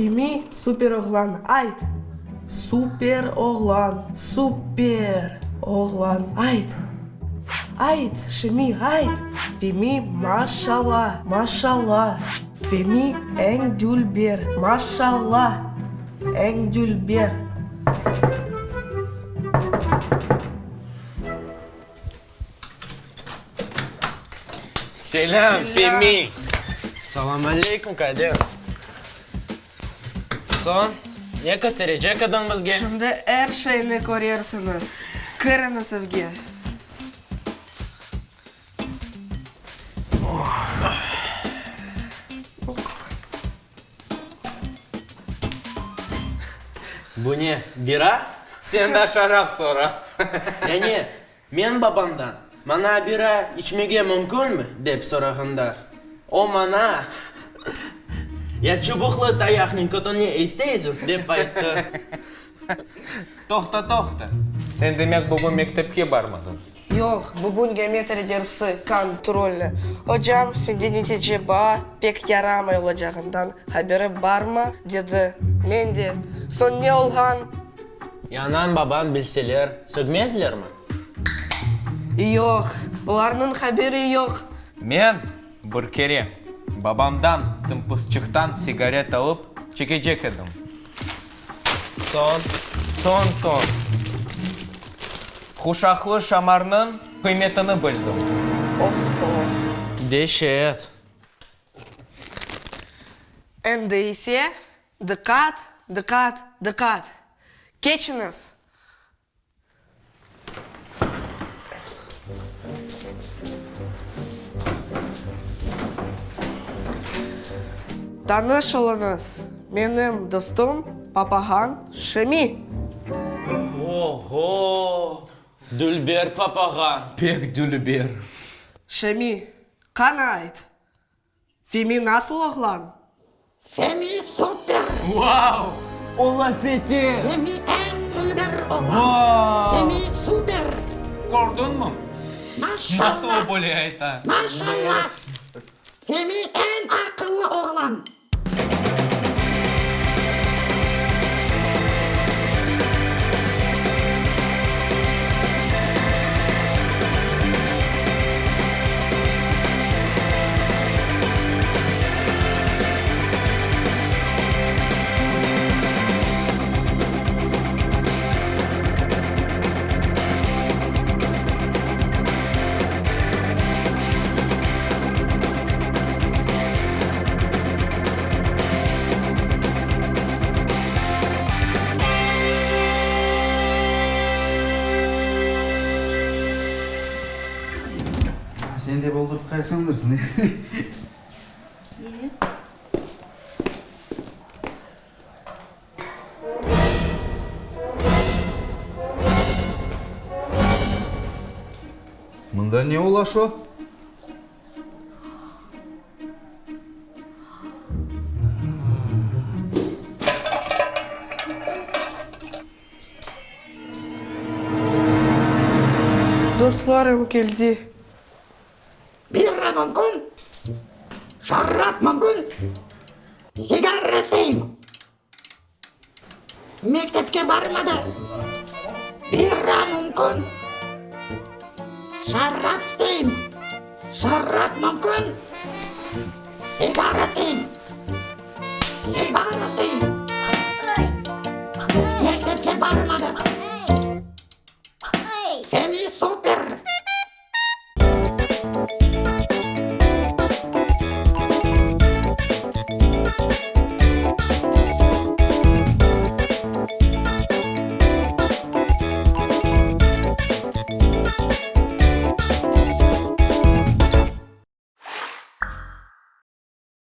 Femi super oğlan, ayt! Super oğlan, super oğlan, ayt! Ayt, Şemi, ayt! Femi maşalla, maşalla! Femi eñ dülber, maşalla, eñ dülber! Selâm, Femi! Salam aleyküm, Kadir! Soñ, ne kösterecek ediñ bizge? Şimdi er şeyni körersiñiz. Kiriñiz evge. Bu ne, bira? Sen daa şarap sora. Yani, men babamdan, maña bira içmege mümkünmi, dep sorağanda, o maña, Ya çubuqlı tayaqnen kötüñe isteysiñ, dep ayttı. Toqta, toqta! Sen demek bugün mektepke barmadıñ? Yoq, bugün geometriya dersi, kontrolnıy. Ocam, sende netice baa pek yaramay olacağından haberi barmı? dedi. Men de, Soñ ne olğan? Ya anañ-babañ bilseler, sögmezlermi? Yoq, olarnıñ haberi yoq. Men bir kere babamdan tımpısçıqtan sigaret alıp çekecek edim. Soñ, soñ, soñ. Quşaqlı şamarnıñ qıymetini bildim. Oh-ho! Deşet! Endi ise, diqqat, diqqat, diqqat! Keçiñiz! Tanış oluñız, menim dostum papağan Şemi. Oho! Dülber papağan! Pek dülber! Şemi, qana ayt, Femi nasıl oğlan? Femi super! Vau! O laf ete! Femi eñ dülber oğlan! Vau! Femi super! Kördiñmi? Maşallah! Nasıl o böyle ayta? Maşallah! Femi eñ aqıllı oğlan! Sen de boldurıp qaytqandırsıñ. Mında ne ola şo? Dostlarım keldi. Birra mümkün, şarap mümkün, sigarra isteyim. Mektepke barmadı. Birra mümkün, şarap isteyim. Şarap mümkün, sigara isteyim. Sigara isteyim.